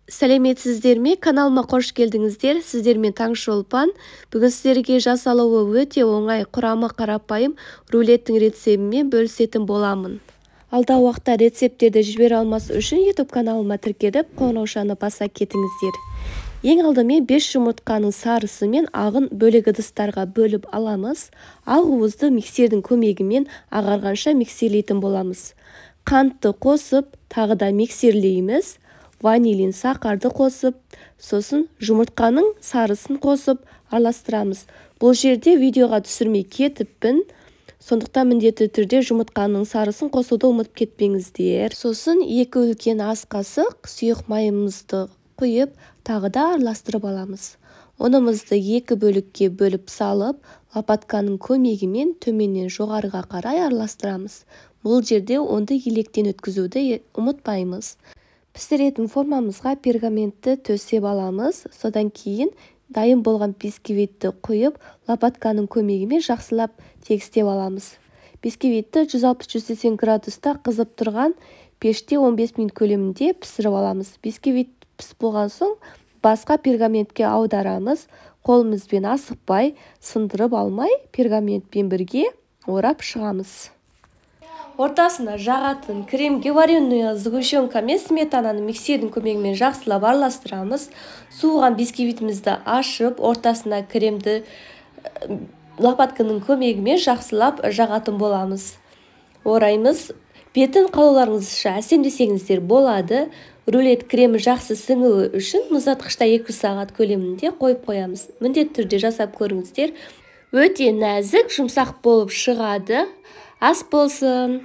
Сәлеметсіздер ме? Каналыма қош келдіңіздер. Сіздермен Таңшолпан. Бүгін сіздерге жасалуы өте оңай, құрамы қарапайым рулеттің рецептімен бөлісетін боламын. Алдағы уақытта рецепттерді жібере алмас үшін YouTube каналыма тіркеліп, қоңыраушаны баса кетіңіздер. Ең алдымен 5 жұмыртқаның сарысы мен ағын бөлек ыдыстарға бөліп аламыз. Ақ уызды миксердің көмегімен ағарғанша миксерлейтін боламыз. Қантты қосып, тағы да миксерлейміз. Ванилин, сақарды қосып, сосын жұмыртқаның сарысын қосып араластырамыз. Бұл жерде видеоға түсірмей кетіппін, сондықтан міндетті түрде жұмыртқаның сарысын қосуды ұмытып кетпеңіздер. Сосын 2 үлкен ас қасық сұйық майымызды құйып, тағы да араластырып аламыз. Ұнымызды 2 бөлікке бөліп салып, лопатканың көмегімен төменнен жоғарыға қарай араластырамыз. Бұл жерде ұнды електен өткізуді ұмытпаймыз. Пісіретін формамызға пергаментті төсеп аламыз. Содан кейін дайын болған бисквитті құйып, лопатканың көмегімен жақсылап тегістеп аламыз. Бисквитті 160-180 градуста қызып тұрған пеште 15 минут көлемінде пісіріп аламыз. Бисквит пісіп болған соң басқа пергаментке аударамыз. Қолымызбен асықпай, сындырып алмай, пергаментпен бірге орап шығамыз. Ортасына жағатын кремге вареную сгущенка мен сметананы миксердің көмегімен жақсылап араластырамыз. Суыған бисквитімізді ашып, ортасына кремді лопатканың көмегімен жақсылап жағатын боламыз. Ораймыз. Бетін қалауларыңызша әсемдесеңіздер болады. Рулет кремі жақсы сіңуі үшін мұздатқышта 2 сағат көлемінде қойып қоямыз. Міндетті түрде жасап көріңіздер. Өте нәзік, жұмсақ болып шығады. Ас болсын.